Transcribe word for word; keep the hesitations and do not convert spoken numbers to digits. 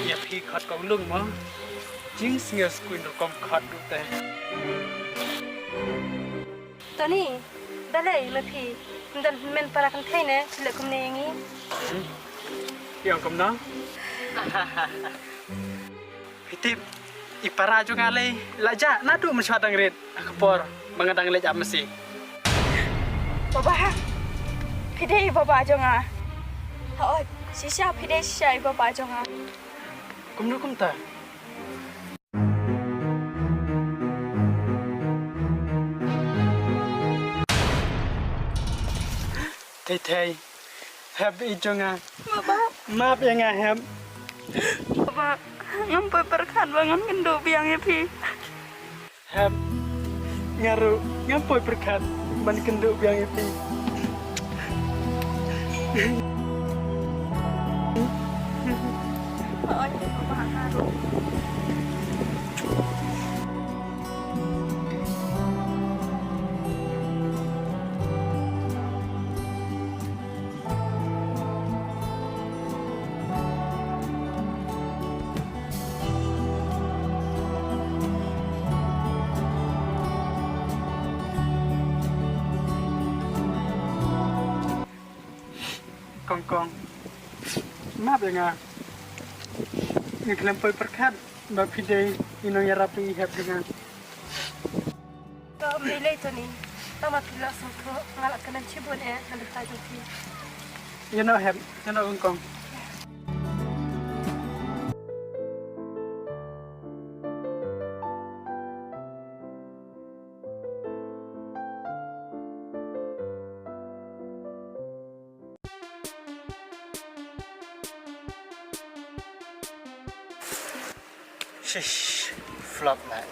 Ïa phi khot kong lung mo. Jingsngew skwin rukom khot du te. Tony, balei ma phi? Ym don hynmen para kynthei ne, phi leh kumne ïa ngi. Hmm? Phi ong kumno? Phi tip, i para jong nga lei la jah naduh mynshuwa dang rit ha ka por ba nga dang leit ap masi. Baba, phi dei i baba jong nga. Hooid, shisha phi dei shisha i baba jong nga. Kumno kumta? Thei thei. Hep i jong nga. Baba. Map ïa nga Hep. Baba, ngam poi pyrkhat ba ngan kynduh biang ïa phi. Hep. Nga ruh ngam poi pyrkhat ban kynduh biang ïa phi. Oi, Baba, nga ruh. Kong kong. Map ïa nga. Nga khlem poi pyrkhat ba phi dei i nongïarap i Hep jong nga. Ka ym dei lei Tony. Tang ma phi la sngewthuh, nga la kmen shibun eh na bynta jong phi. Ïa no Hep, ïa no kong kong. Shish, flop lah.